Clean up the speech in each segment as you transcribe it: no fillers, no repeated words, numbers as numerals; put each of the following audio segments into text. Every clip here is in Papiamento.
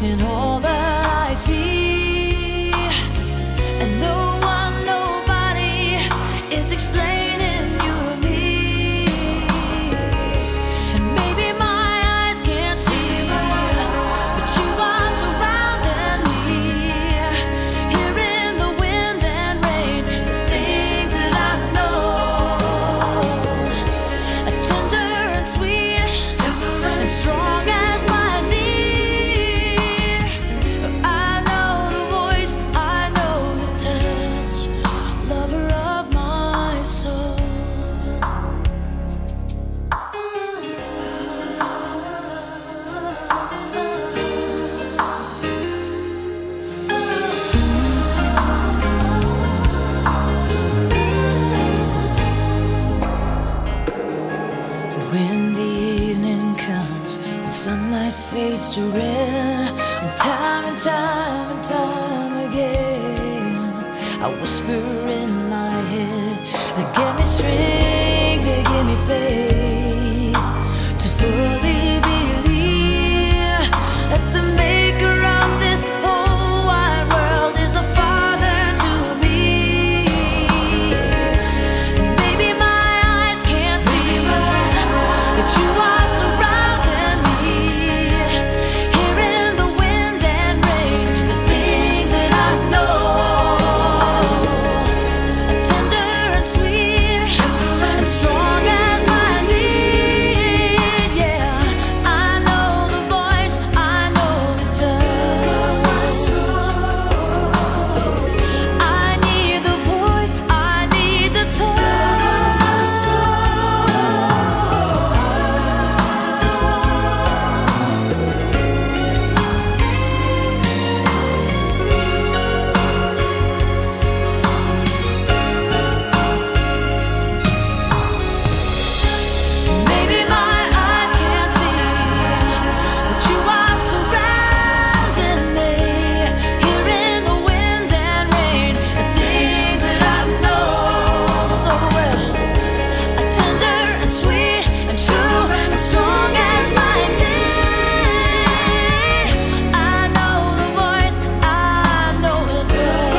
in all that I see. And no one, nobody is explaining you to me. And maybe my eyes can't see, but you are surrounding me. Here in the wind and rain, the things that I know are tender and sweet, and strong as my knee. I know the voice, I know the touch, lover of my soul. And when the evening comes and sunlight fades to red, and time and time and time again, I whisper in my head, they give me strength, they give me faith to fully believe that the maker of this whole wide world is a father to me. Maybe my eyes can't see, but you are surrounding me. Here in the wind and rain, the things that I know are tender and sweet, and strong as my need. Yeah, I know the voice, I know the touch. I need the voice, I need the touch. Maybe my eyes can't see, but you are surrounding me. Here in the wind and rain, the things that I know so well are tender and sweet and true and strong as my need. I know the voice, I know the touch.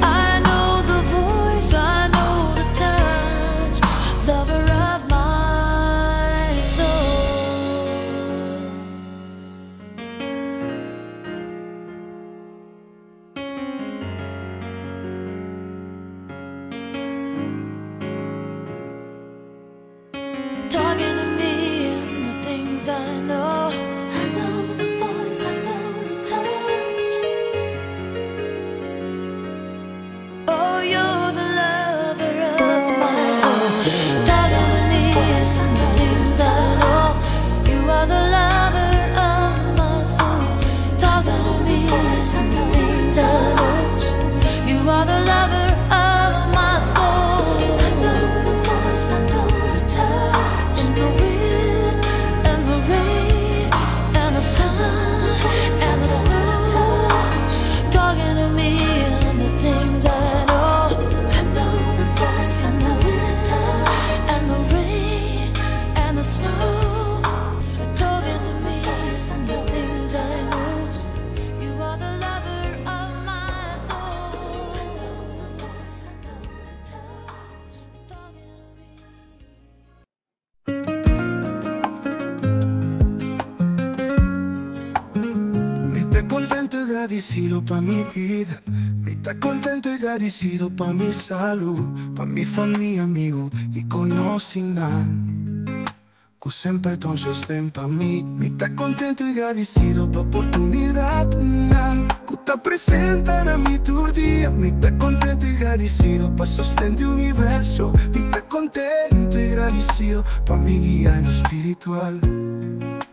I know the voice, I know the touch, lover of my soul. Talking to me and the things I know. I know the voice, I know the touch. Oh, you're the lover of my soul. Talking to me and the things I know. You are the lover of my soul. Talking to me and the things I know. You are the lover of my soul. I know the voice, I know the touch. In the wind and the rain and the sun and the snow. Talking to me and the things I know. I know the voice, I know the touch. And the rain and the snow. Talking to me and the things I know. You are the lover of my soul. I know the voice, I know the touch. Talking to me. Mi ta contento y gradicido pa mi bida. Mi ta contento y gradicido pa mi salud, pa mi famia, amigo y conocinan cu semper ta sosten pa mi. Mi ta contento y gradicido pa oportunidad nan cu ta presenta na mi tur dia. Mi ta contento y gradicido pa sosten di universo. Mi ta contento y gradicido pa mi guia espiritual,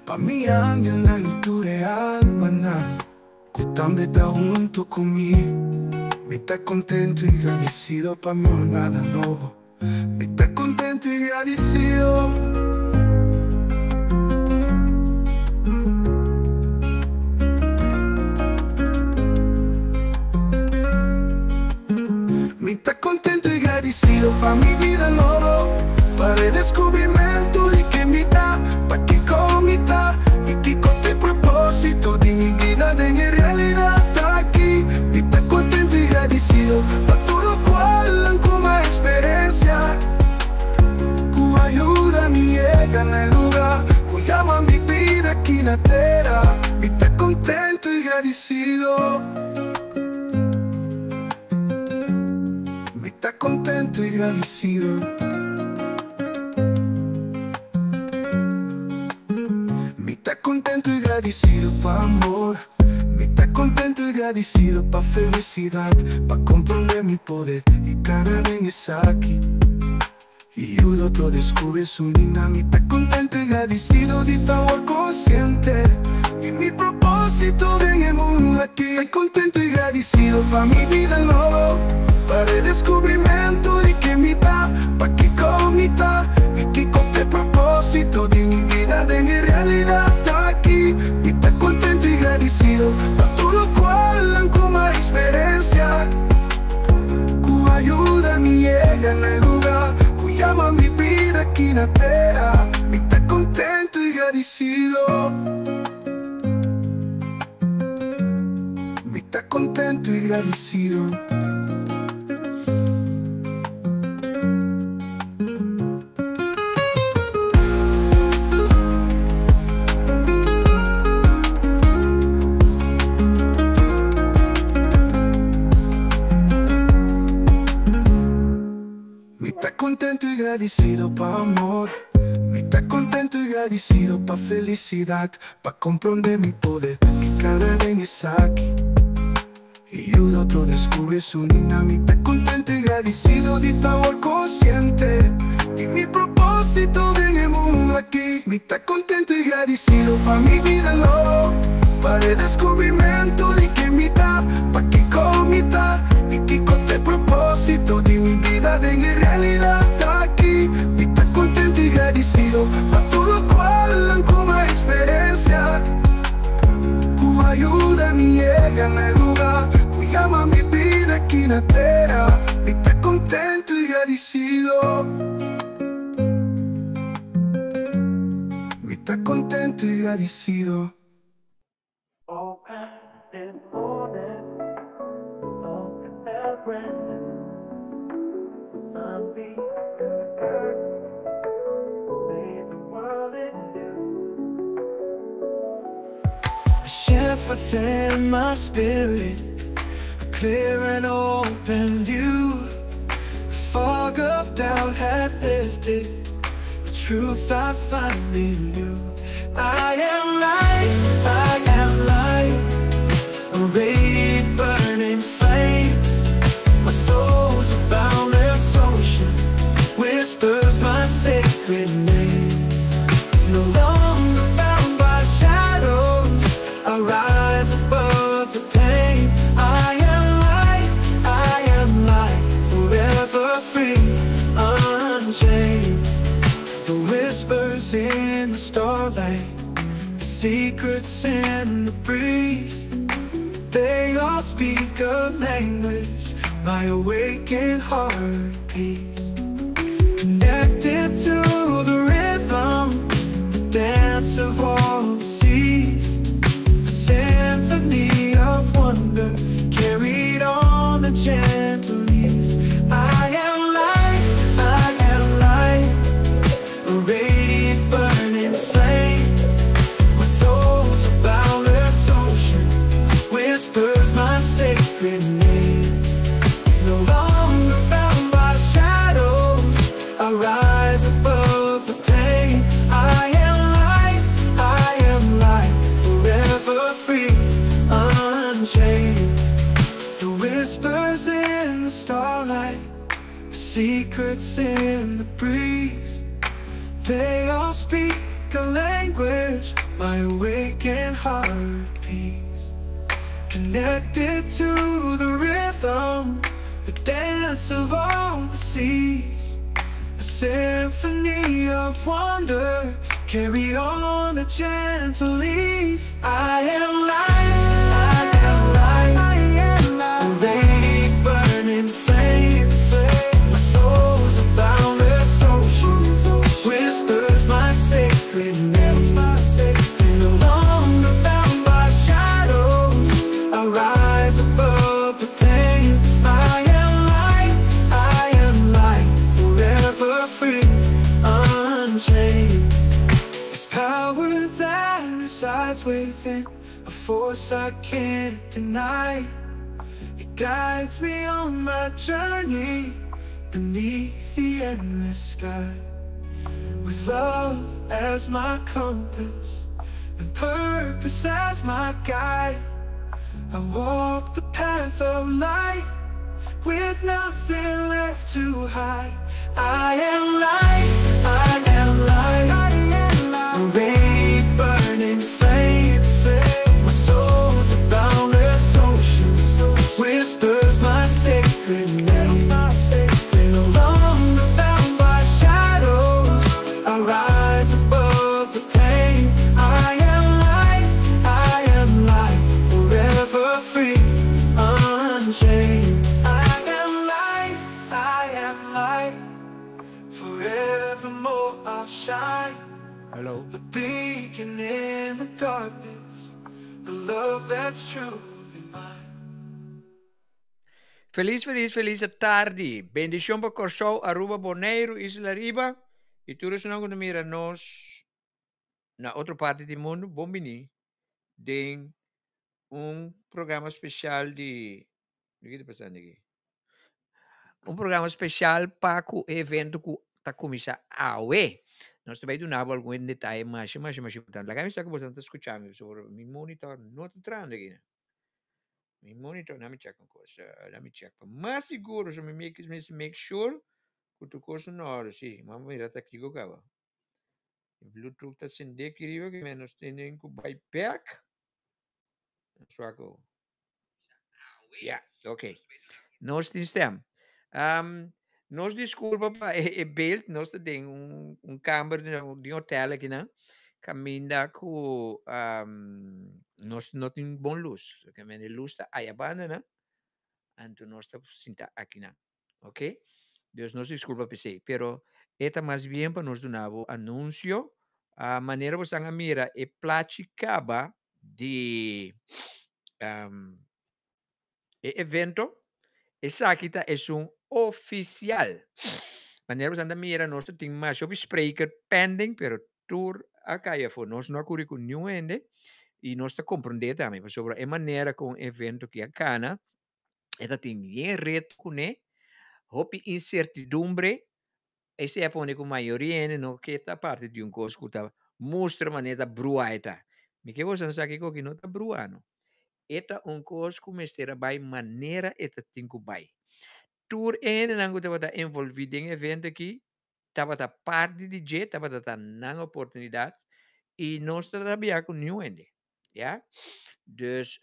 pa mi angelnan y tur e almanan cu tambe ta hunto cu mi. Mi ta contento y gradicido pa mi nada nobo. Mi ta contento y gradicido. Mi ta contento y gradicido pa mi bida nobo, pa redescubrimento di ken mi ta, pa kico mi ta. na tera. Mi ta contento y gradicido. Mi ta contento y gradicido. Mi ta contento y gradicido pa amor. Mi ta contento y gradicido pa felicidad, pa comprende mi poder y cana den esaki. Y yuda otro descubre su nina. Mi ta contento y gradicido di ta consciente di mi proposito den e mundo aki. Ta contento y gradicido pa mi bida nobo, pa e descubrimento di ken mi ta, pakico mi ta y kico ta e proposito di mi bida den realidad aki. Mi ta contento y gradicido pa tur locual cu mi a experiencia, cu a yuda mi yega na e lugar cu yama mi bida aki na tera. Mi ta contento y gradicido. Mi ta contento y gradicido. Mi ta contento y gradicido pa amor. Mi ta contento y gradicido pa felicidad, pa comprende mi poder y cana den esaki. Y yuda otro descubre su nina. Mi ta contento y gradicido di ta consciente di mi proposito den e mundo aki. Mi ta contento y gradicido pa mi bida nobo, pa e descubrimento di ken mi ta, pakico mi ta y kico ta e proposito di mi bida den realidad aki. Mi ta contento y gradicido pa tur locual cu mi a experiencia, cu a yuda mi yega na e lugar cu yama mi bida aki na tera. Mi ta contento y gradicido. Mi ta contento y gradicido. Open in morning of every sunbeam earth made the world anew. A shift within my spirit, a clear and open view. The fog of doubt had lifted, the truth I finally knew. I am light, I am light, a radiant burning flame. My soul's a boundless ocean, whispers my sacred name. No longer bound by shadows, I rise above the pain. I am light, I am light, forever free, unchained. The whispers in the starlight, the secrets in the breeze, they all speak a language my awakened heart peace. Connected to the rhythm, the dance of all the seas, a symphony of wonder carried on the gentle ease. I am light, I am light, a radiant burning flame. My soul's a boundless ocean, whispers my sacred name. No longer bound by shadows, I rise above the pain. I am light, I am light, forever free, unchained. The whispers in the starlight, the secrets in the breeze, they all speak a language my awakened heart peace. Connected to the rhythm, the dance of all the seas, a symphony of wonder carried on the gentle ease. I am light, I am light, I am light, a radiant burning flame. My soul's a boundless ocean, whispers my sacred name. No longer bound by shadows, I rise above the pain. I am light, I am light, forever free, unchained. There's power that is resides within, a force I can't deny. It guides me on my journey beneath the endless sky. With love as my compass and purpose as my guide, I walk the path of light with nothing left to hide. I am light, I am light, I am light. A ray burning flame, my soul's a boundless ocean, whispers my sacred name. No longer bound by shadows, I rise above the pain. I am light, I am light, forever free, unchained. I am light, I am light, forevermore I'll shine. Hello. A beacon in the darkness, the love that's truly mine. Felis, felis, felis tardi. Bendishon pa Kòrsou, Aruba, Boneiru, Isla Riba i tur esnan ku ta mira nos na otro parti di mundu. Bon bini den un programa spesial di Kiko ta pasando aki? Un programa spesial pa ku e evento ku ta kuminsá awe. Nos ta bai duna bo algun detaye masha, masha, masha importante. Laga mi sa ku boso ta skucha mi pasobra mi monitor no ta trahando aki. Mi monitor, laat me check un kos. Laat me check. Pa mas seguro, so mi make, make sure ku tur kos na orde. Si, mama mira ta kiko kaba. Bluetooth ta sende aki riba, ke men nos tenen ku bai back. Swako. Ja, oké. Nos tin stem. Nos disculpa pa e beeld, nos ta den un kamber di hotel akinan, kaminda ku nos no tin bon lus. E lus ta aya banda nan, anto nos ta sinta akinan. Ok? Dus nos disculpa p'esei. Pero e ta mas bien pa nos duna bo anunsio, manera bo a mira e plachi kaba di e evento, esaki ta esun ofisial. Manera bo a mira, nos tin mas hopi spreker pending, pero tur a kai afó. Nos no a kuri ku niun hende i nos ta komprondé tambe, pasobra e manera ku evento ki a kana, e ta tin yen reto kuné, hopi insertidumbre, esei a pone ku mayoria hende no ke ta parti di un kos ku ta mustra manera ta brua e ta. Mi ke boso sa kiko ki no ta brua no. E ta un kos ku mester a bai manera e ta tin ku bai. Tur e hendenan ku tabata envolví den e evento aki tabata parti di dje, tabata ta nan oportunidat i nos ta rabia ku niun hende. Ja? Dus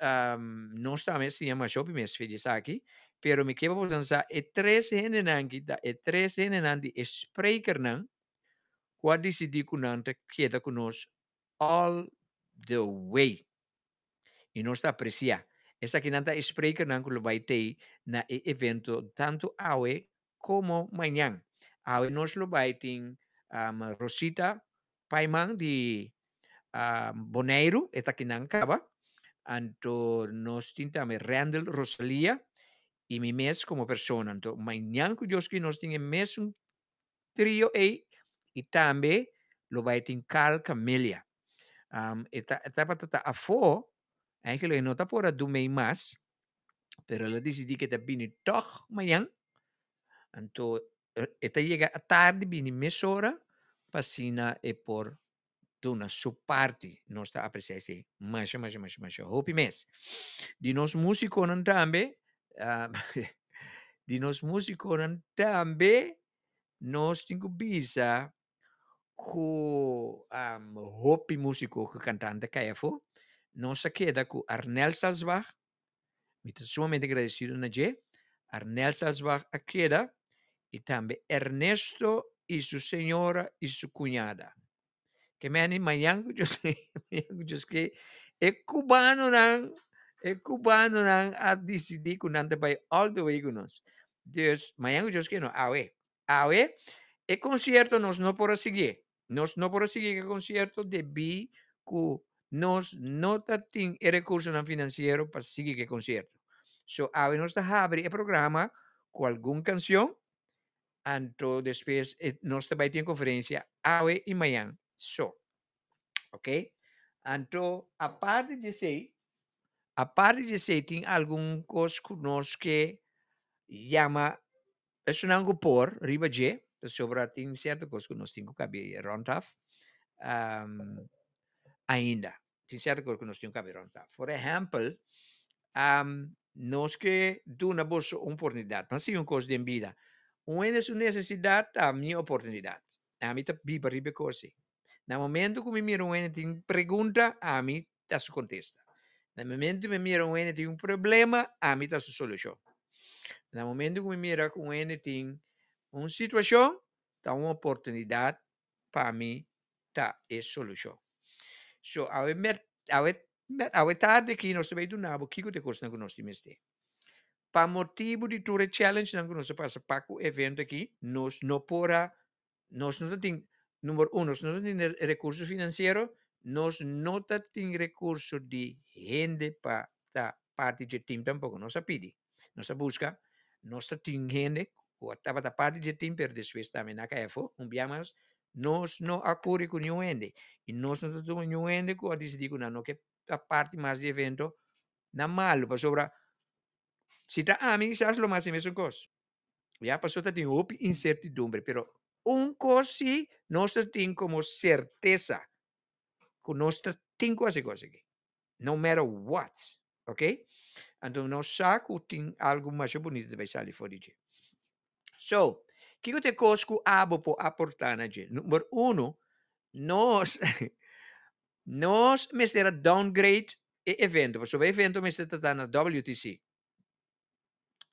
nos tambe a siña masha hopi mes fe di esaki, pero mi ke pa boso sa e tres hendenan ki ta e tres hendenan di e sprekernan ku a disidí ku nan ta keda ku nos all the way. I nos ta apresiá. Esakinan ta e sprekernan ku lo bai tei na e evento tantu awe komo mañan. Awe nos lo bai tin Rosita Paiman di Boneiru, e ta kinan kaba. Anto nos tin tambe Randall Rosalia i mi mes komo persona. Anto mañan ku Dios ke nos tin e mesun trio ei i tambe lo bai tin Carl Camelia. E ta e tabata ta afó, eigenlijk e no ta por a dumei mas, pero el a disidí ku e ta bini tòg mañan. Anto e ta yega atardi bini mesora pa asina e por duna su parti. Nos ta apresiá esei masha, masha, masha, masha hopi mes. Di nos músikonan tambe, di nos músikonan tambe nos tin ku bisa ku hopi músiko ku kantante kai afó. Nos a keda ku Arnel Salsbach, mi ta sumamente agradesido na dje. Arnel Salsbach a keda i tambe Ernesto i su señora i su kuñada. Ke meni mañan ku Dios mañan ku Dios ke e kubanonan e kubanonan a disidí ku nan ta bai all the way ku nos. Dus mañan ku Dios ke no awe. Awe e konsierto nos no por a siguié. Nos no por a sigui e konsierto debí ku nos no ta tin e rekursonan finansiero pa sigui ku e konsierto. So awe nos ta habri e programa ku algun kansion, anto despues nos ta bai tin e konferensia awe i mañan so. Oké? Anto, aparte di esei, aparte di esei tin algun kos ku nos ke yama esunnan ku por riba dje, pasobra tin sierto kos ku nos tin ku kabia rònt af ainda. Tin sierto kos ku nos tin ku kabia rònt af. Por ehèmpel, nos ke duna boso un oportunidat. Nan sigui un kos den bida. Un hende su nesesidat ta mi oportunidat. Ami ta biba riba e kos ei. Na momento ku mi mira un hende tin pregunta, ami ta su kontesta. Na momento mi mira un hende tin un problema, ami ta su solushon. Na momento ku mi mira ku un hende tin un situashon, ta un oportunidat pa mi ta e solushon. So awe mer awe awe tardi aki nos ta bai duna bo kiko ta e kosnan ku nos tin mester. Pa motibu di tur e challengenan ku nos a pasa pa ku evento aki, nos no por a Nos no ta tin, number un, nos no ta tin recurso financiero, nos no ta tin recurso di hende pa ta parti dje team tampoco. Nos a pidi, nos a busca, nos ta tin hende cu a tabata parti dje team pero despues tambe nan a cay afo. Un bia mas, nos no a curi cu niun hende y nos no ta tuma niun hende cu a dicidi cu nan no ke ta parti mas di evento na malo pasobra si ta ami kisas lo mas e mesun cos. Ya paso ta tin hopi incertidumbre, pero un cos si nos ta tin como certeza cu nos ta tin cu haci cos aki. No matter what, ok? Anto nos sa cu tin algo masha bunito ta bay sali for di dje. So, kico ta e cos cu abo por aporta na dje? Number uno, nos nos mester a downgrade e evento, pasobra e evento mester ta ta na WTC.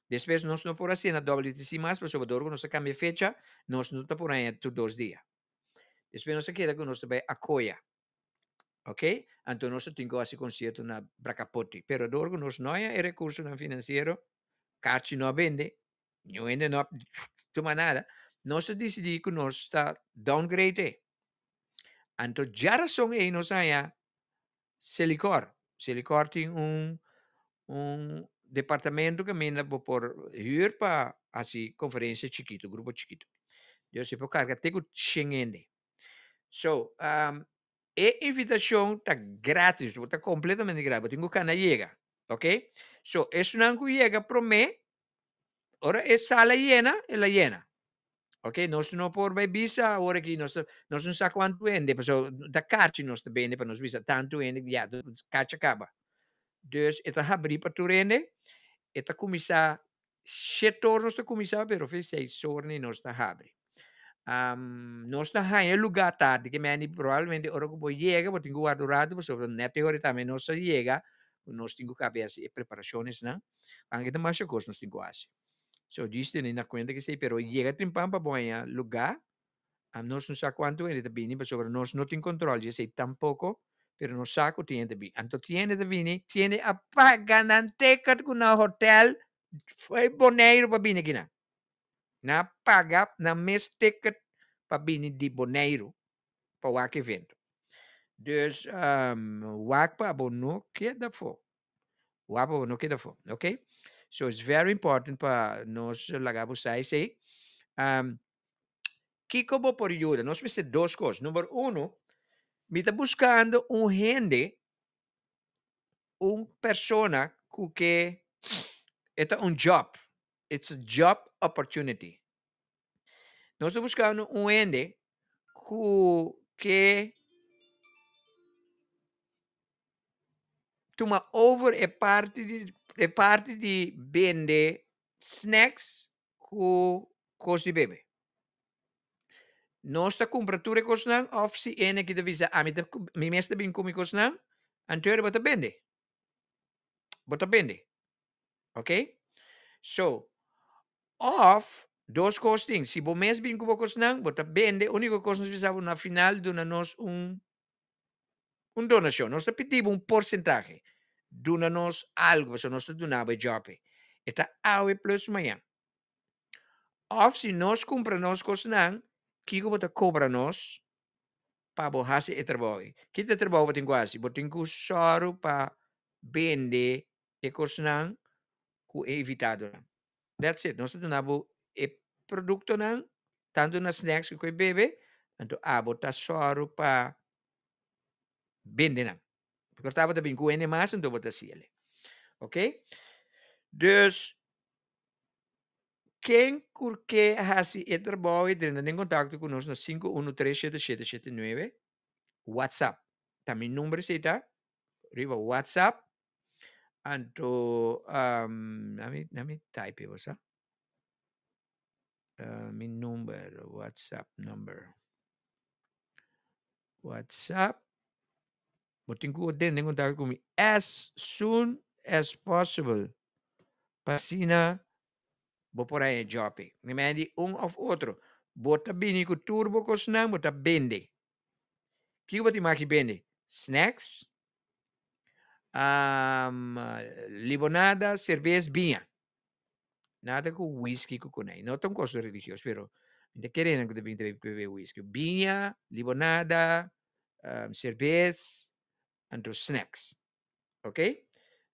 Despues nos no por a sena WTC mas pasobra dor ku nos a kambia fecha nos no ta por haña tur dos dia. Despues nos a keda ku nos ta bai Akoya. Ok, anto nos a tin ku hasi konsierto na Brakapoti. Pero dor ku nos no haña e rekursonan finansiero, karchi no a bende, niun hende no a tuma nada, nos a disidí ku nos ta downgrade e. Anto djarason ei nos a haña Selikor. Selikor tin un un departamento kaminda bo por hür pa hasi konferensia chikitu, grupo chikitu. Dios e por karga te ku shen hende. So, e invitashon ta gratis, bo ta kompletamente gratis, bo tin ku kana yega, ok. So, esunnan ku yega promé, ora e sala yena, el a yena. Ok, nos no por bai bisa awor aki, nos ta, nos no sa kuantu hende, pasobra ta karchi nos ta bende pa nos bisa tantu hende, ya, karchi a kaba. Dus e ta habrí pa tur hende, e ta kuminsá shete or nos ta kuminsá, pero fe seis or ni nos ta habri. Nos ta haña lugá tardi, ke meni probablemente ora ku bo yega bo tin ku warda un ratu pasobra nèt e ora tambe nos a yega, nos tin ku kaba hasi e preparashonsnan, anke ta masha kos nos tin ku hasi. So djis tene na kuenta kesei, pero yega trimpan pa bo haña lugá, nos no sa kuantu hende ta bini pasobra nos no tin kontrol di esei tampoko, pero nos sa ku tin hende ta bini. Anto tin hende ta bini, tin hende a paga nan ticket ku nan hotel fo'i Boneiru pa bini akinan. Nan a paga nan mes ticket pa bini di Boneiru pa wak evento. Dus wak pa bo no keda afó. Wak pa bo no keda afó, ok? So it's very important pa nos laga bo sa esei. Kiko bo por yuda? Nos mester dos kos. Number uno, mi ta buskando un hende, un persona ku ke e ta un job. It's a job opportunity. Nos ta buskando un hende ku ke tuma over e parti di e parti di bende snacks ku kos di bebe. Nos ta kumpra tur e kosnan òf si ene ki ta bisa ami ta mi mes ta bin ku mi kosnan, anto bo ta bende. Bo ta bende. Ok? So, òf dos kos tin, si bo mes bin ku bo kosnan, bo ta bende, úniko kos nos bisa bo na final duna nos un un donashon. Nos ta pidi bo un porsentahe. Duna nos algu, pasobra nos ta duna bo e jòb ei. E ta awe plus mañan. Òf si nos kumpra nos kosnan, kiko bo ta kobra nos pa bo hasi e trabou ei? Ki ta e trabou bo tin ku hasi? Bo tin ku sòru pa bende e kosnan ku e invitadonan. That's it. Nos ta duna bo e produktonan, tantu na snacks ku e bebe, anto abo ta sòru pa bende nan. Porque tabata bin ku hende mas anto bo ta hasiel. Ok? Dus ken ku ke hasi e trabou ei drenta den kontakto ku nos na 5137779 WhatsApp. Ta mi number esei ta riba WhatsApp. Anto um, nami nami type bo sa. Uh, mi number WhatsApp number. WhatsApp. Bo tin ku den den kontakto ku mi as soon as possible. Pa asina bo por haña job ei. Mi mei di un of otro. Bo ta bini ku tur bo kosnan, bo ta bende. Kiko bo tin maki bende? Snacks, um, limonada, cerveza, biña. Nada ku whisky ku konai. No ta un kos religioso, pero mi ta kere nan ku ta bin ta bebe whisky. Biña, limonada, um, cerveza, anto snacks. Ok?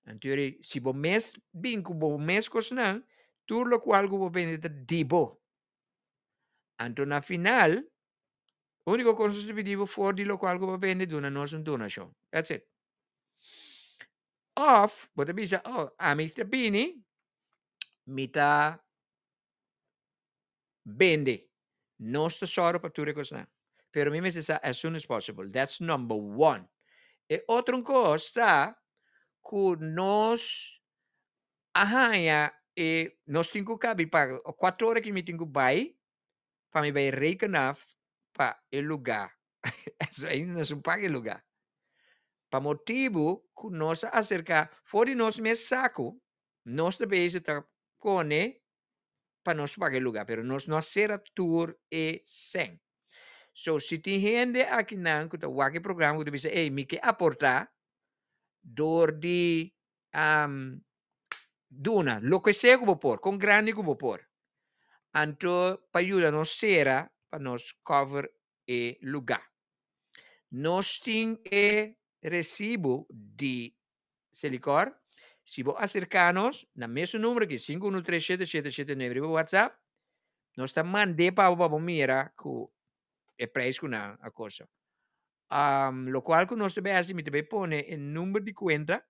Anto yori, si bo mes bin ku bo mes kosnan, tur lokual ku bo bende ta di bo. Anto na final, úniko kos nos ta pidi bo for di lokual ku bo bende, duna nos un donashon. That's it. Òf bo ta bisa, oh, ami ta bini, mi ta bende. Nos ta sòru pa tur e kosnan. Pero mi mester sa as soon as possible. That's number one. E otro kos ta ku nos a haña e nos tin ku kabi pa kuater ora ki mi tin ku bai pa mi bai reken af pa e lugá. Eso ainda nos no paga e lugá. Pa motibu ku nos a aserká for di nos mes saku, nos ta bezig ta pone pa nos paga e lugá, pero nos no a sera tur e sèn. So, si tin hende akinan ku ta wak e programa ku ta bisa, ey, mi ke aportá dor di um, duna loke sea ku bo por, kon grandi ku bo por. Anto pa yuda nos sera pa nos cover e lugá. Nos tin e resibo di Selikor. Si bo aserká nos na mesun numero aki, 5137779 riba WhatsApp, nos ta mand'é pa bo pa bo mira ku e prijs ku nan a kosta. Um, lokual ku nos ta bai hasi, mi ta bai pone e number di kuenta.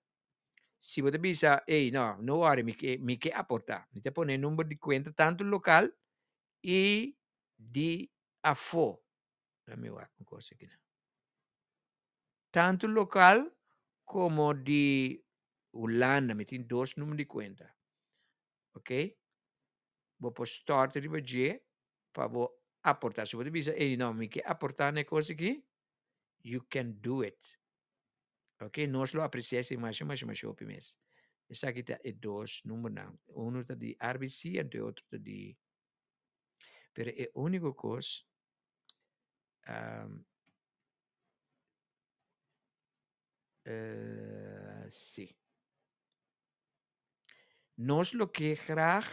Si bo ta bisa, ey, no, no worry, mi ke, mi ke aportá. Mi ta pone e number di kuenta tantu lokal i di afó. Laat mi wak un kos aki nan. Tantu lokal komo di Hulanda, mi tin dos number di kuenta. Ok? Bo por stòrt riba dje pa bo aportá. Si bo ta bisa, ey no, mi ke aportá na e kos aki, you can do it. Ok, nos lo apresiá esei masha, masha, masha hopi mes. Esaki ta e dos numbernan. Uno ta di RBC anto e otro ta di Pero e úniko kos um, uh, sí. Nos lo ke graag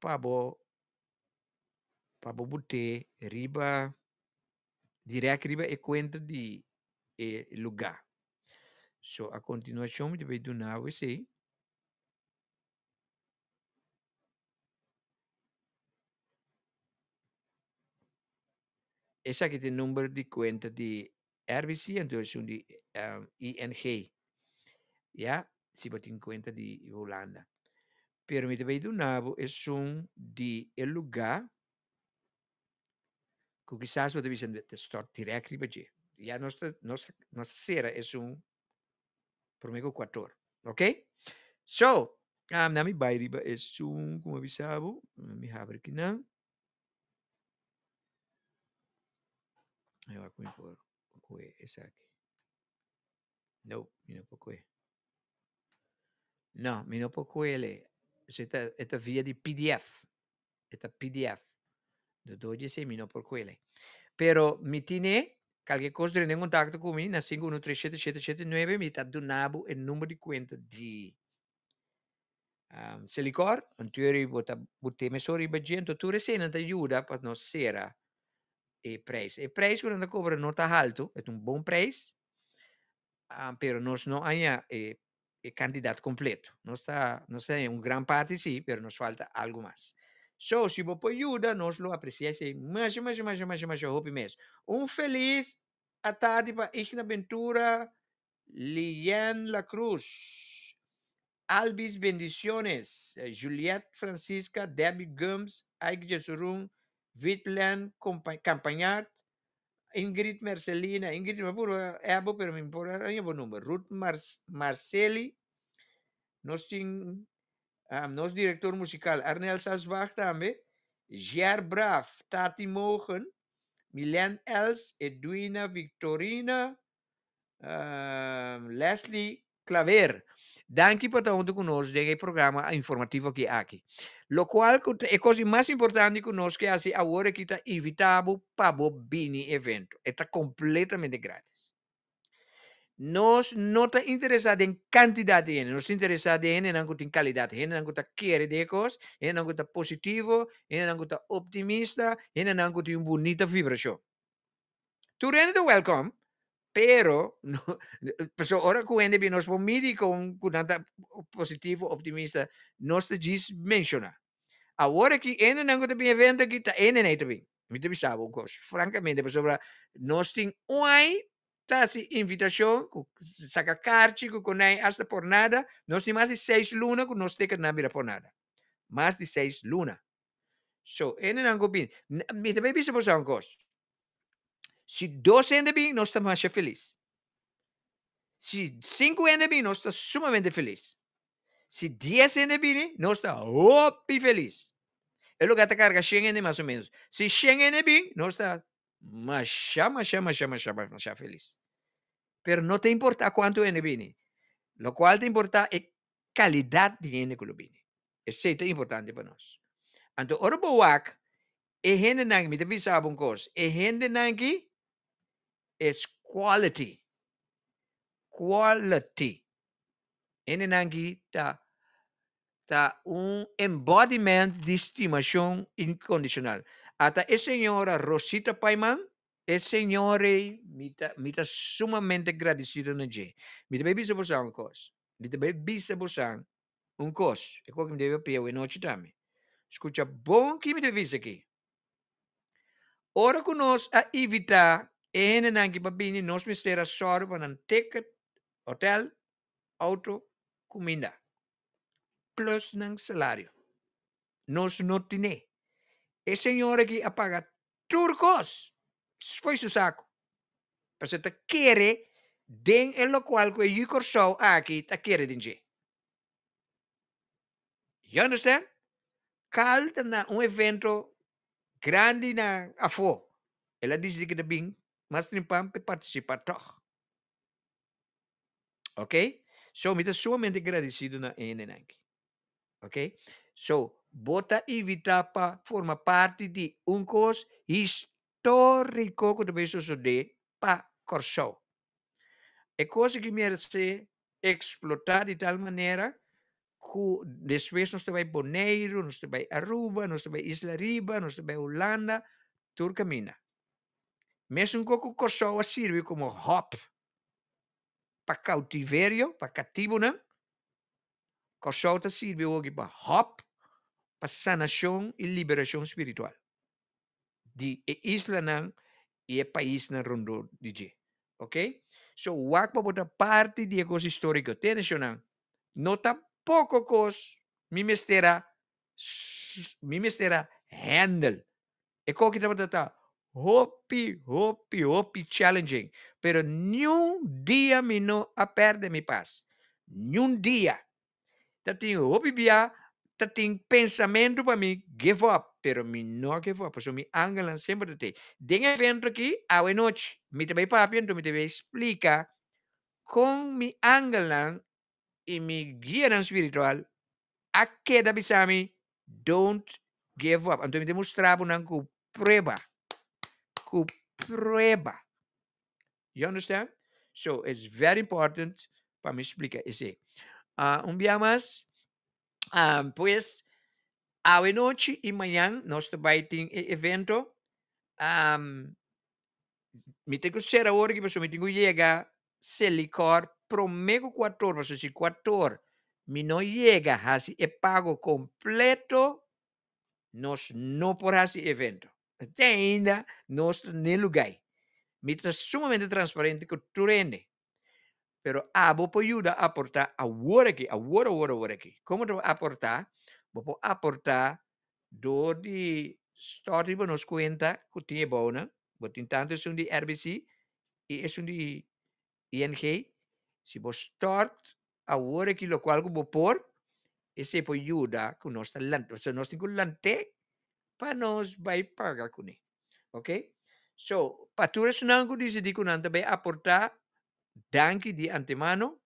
pa bo pa bo bot'é riba direct riba e kuenta di e lugá. So a kontinuashon mi ta bai duna bo esei. Esaki ta e number di kuenta di RBC anto esun di ING. Ya, si bo tin kuenta di Hulanda. Pero mi ta bai duna bo esun di e lugá ku kisas bo ta bisa ta stòrt dirèkt riba dje. Ya nos ta nos ta sera esun promé ku kuator. Ok? So, um, na mi bai riba esun ku mi a bisa bo. Mi habri kinan. Ai wak mi por kue esaki. No, mi no por kue. No, mi no por kuele. E ta, e ta via di PDF. E ta PDF. Do do dje mi no por kuele. Pero mi tine, kalke kos drenta en kontakto ku mi na 5137779 mi ta duna bo e number di kuenta di um, Selikor. Anto bo ta bo te mesora riba dje, anto tur eseinan ta yuda pa nos sera e prijs. E prijs ku nan ta kobra no ta haltu, e ta un bon prijs, um, pero nos no haña e e kantidat kompleto. Nos ta nos ta haña un gran parti sí, pero nos falta algu mas. So, si bo por yuda, nos lo apresiá esei masha, masha, masha, masha, masha hopi mes. Un felis atardi pa Igna Ventura. Lian La Cruz, Albis Bendiciones, Juliette Francisca, Debbie Gums, Ike Jesurun, Vitlen Campagnat, Ingrid Mercelina, Ingrid mi por ebo pero mi por aña bo number, Ruth Marceli, nos tin nos director musical Arnel Salzbach tambe, Jer Braaf, Tati Mogen, Milen Els, Edwina Victorina, Leslie Claver. Danki pa ta huntu ku nos den e programa informativo aki aki. Lokual ku ta e kos di mas importante ku nos ke hasi awor aki ta invitá bo pa bo bini evento. E ta kompletamente gratis. Nos no ta interesá den kantidat di hende, nos ta interesá den hendenan ku tin kalidat, hendenan ku ta kere den e kos, hendenan ku ta positivo, hendenan ku ta optimista, hendenan ku tin un bunita vibrashon. Tur hende ta welcome, pero no, pasobra ora ku hende bin nos por midi kon ku nan ta positivo, optimista, nos ta djis menshoná. Awor aki hendenan ku ta bin evento aki ta hendenan ei ta bin. Mi ta bisa bo un kos, frankamente, pasobra nos tin un ai ta hasi invitashon ku saka karchi ku konai hasta por nada, nos tin mas di seis luna ku nos teken nan bira por nada. Mas di seis luna. So, hendenan ku bin, mi ta bay bisa boso un kos. Si dos hende bin, nos ta masha felis. Si sinku hende bin, nos ta sumamente felis. Si dies hende bini, nos ta hopi felis. E lugar ta karga shen hende mas o menos. Si shen hende bin, nos ta masha, masha, masha, masha, masha felis. Pero no ta importa kuantu hende bini. Lokual ta importa e kalidat di hende ku lo bini. Esei ta importante pa nos. Anto ora bo wak e hendenan, mi ta bisa bo un kos, e hendenan aki is quality. Quality. Hendenan aki ta ta un embodiment di stimashon inkondishonal. Ata e señora Rosita Paiman, e señora ei mi ta mi ta sumamente gradisido na dje. Mi ta bai bisa boso un kos, mi ta bai bisa boso Un kos, e kos ku mi debe papia awe nochi tambe. Skucha bon ki mi ta bisa aki. Ora ku nos a invitá e hendenan ki pa bini, nos mester a sòru pa nan ticket, hotel, auto, kuminda, plus nan salario. Nos no tine. E señor aki a paga tur kos fo'i su saku. Pasobra e ta kere den e lokual ku e yu Kòrsou aki ta kere den dje. You understand? Carl ta na un evento grandi na afó. El a disidí ku e ta bin mas trempan pa e partisipá tòg. Ok? So mi ta sumamente gradisido na e hendenan aki. Ok? So, bo ta invitá pa forma parti di un kos históriko ku ta bai sosodé pa Kòrsou. E kos aki merese eksplotá di tal manera ku despues nos ta bai Boneiru, nos ta bai Aruba, nos ta bai Isla Riba, nos ta bai Hulanda, tur kaminda. Mesun kos ku Kòrsou a sirbi komo hub pa kautiverio, pa katibunan, Kòrsou ta sirbi awoki pa hub pa sanashon i liberashon spiritual di e islanan i e paisnan rondó di dje. Ok? So wak pa bo ta parti di e kos históriko. Tene shonnan, no ta poko kos mi mester a mi mester a handle. E koki tabata ta hopi, hopi, hopi challenging. Pero niun dia mi no a perde mi pas. Niun dia. Ta tin hopi bia ta tin pensamentu pa mi give up, pero mi no a give up, pasobra mi angelnan semper ta tei. Den e evento aki, awe nochi, mi ta bai papia, anto mi ta bai splika kon mi angelnan i mi guianan spiritual a keda bisa mi, Don't give up. Anto mi ta mustra bo nan ku prueba. Ku prueba. You understand? So it's very important pa mi splika esei. Uh, un bia mas, um, pues, awe nochi i mañan nos ta bai tin e evento. Um, mi tin ku sera awor aki pasobra mi tin ku yega Selikor promé ku kuator pasobra si kuator mi no yega hasi e pago kompleto nos no por hasi e evento. Te ainda nos ta n'e lugá ei. Mi ta sumamente transparente ku tur hende. Pero abo por yuda aportá awor aki, awor awor awor aki. Kon bo ta aportá? Bo por aportá dor di stòrt riba nos kuenta ku tin e bounan. Bo tin tantu esun di RBC i esun di ING. Si bo stòrt awor aki lokual ku bo por, esei por yuda ku nos ta lanta. Pasobra nos tin ku lant'é pa nos bai paga kuné. Ok? So, pa tur esunnan ku disidí ku nan ta bai aportá, danki di antemano.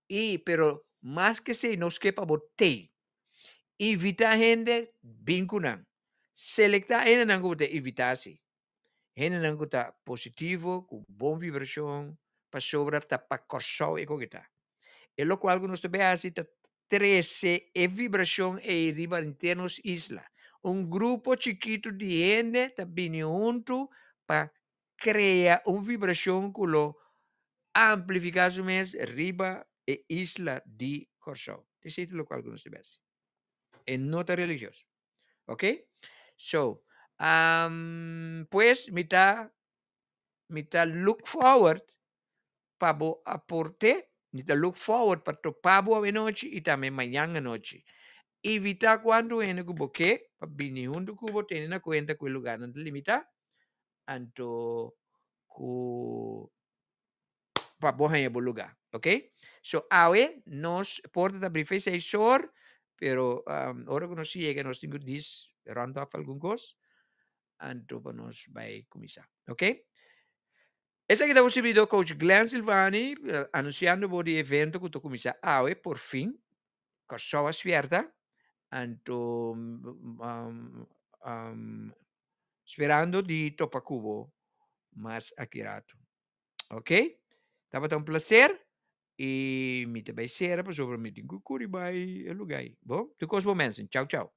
I, pero mas ke esei nos ke pa bo tei. Invitá hende bin ku nan. Selektá hendenan ku bo ta invitá si. Hendenan ku ta positivo, ku bon vibrashon, pasobra ta pa Kòrsou e koke ta. E lokual ku nos ta bai hasi ta trese e vibrashon ei riba henter nos isla. Un grupo chikitu di hende ta bini huntu pa krea un vibrashon ku lo amplifiká su mes riba e isla di Kòrsou. Esei ta lokual ku nos ta bai hasi. E no ta religioso. Ok? So, pues mi ta mi ta look forward pa bo aporte, mi ta look forward pa topa bo awenochi i tambe mañan anochi. Invita kuantu hende ku bo ke pa bini huntu ku bo, tene na kuenta ku e lugarnan ta limitá, anto ku pa bo haña bo lugá, ok? So awe nos porta ta abrí fe seis or, pero ora ku nos yega nos tin ku dis rònt òf algun kos, anto pa nos bai kuminsá, ok? Esaki ta bo sirbidó Coach Glenn Silvani anunsiando bo di evento ku ta kuminsá awe por fin, Kòrsou a spièrta, anto sperando di topa ku bo mas aki ratu. Ok, tabata un placer y mi ta bay cera pasobra mi tin cu curi bay e lugar ey. Bo, tur cos bo mensen. Chao, chao.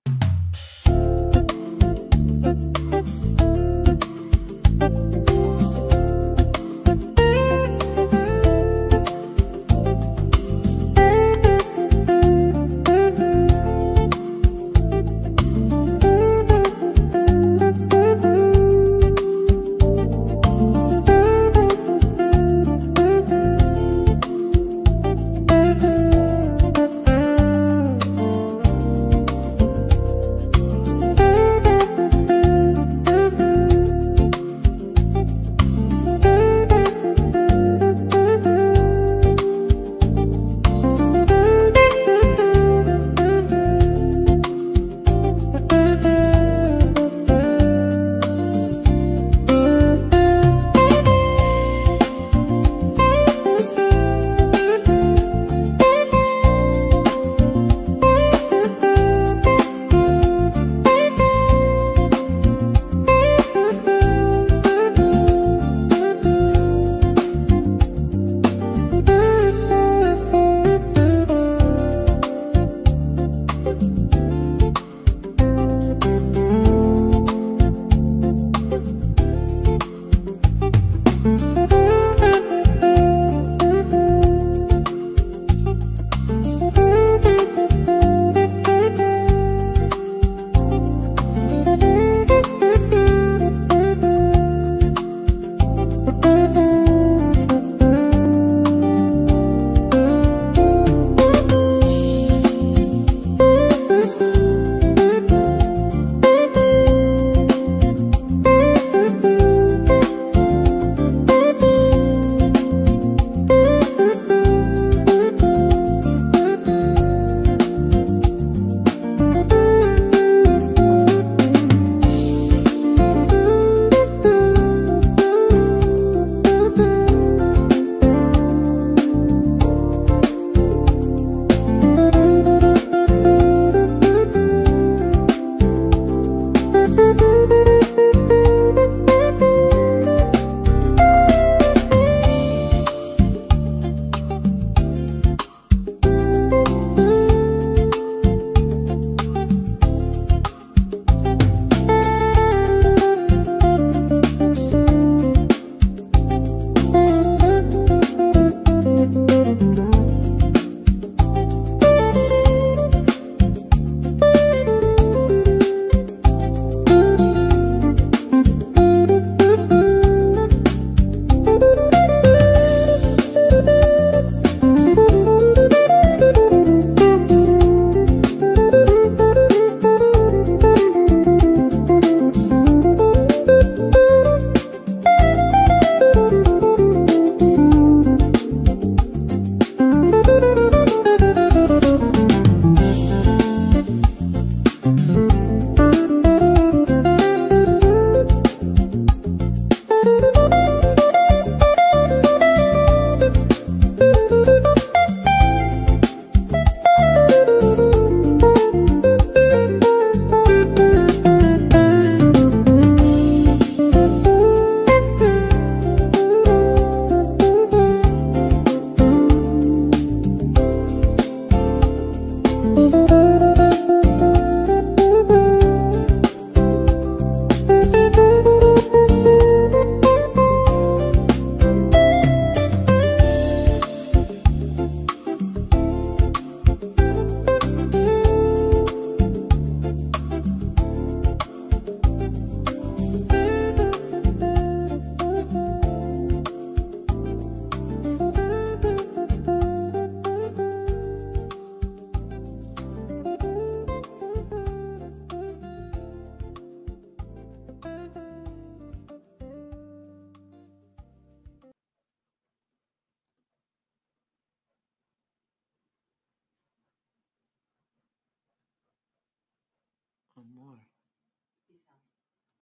Thank you.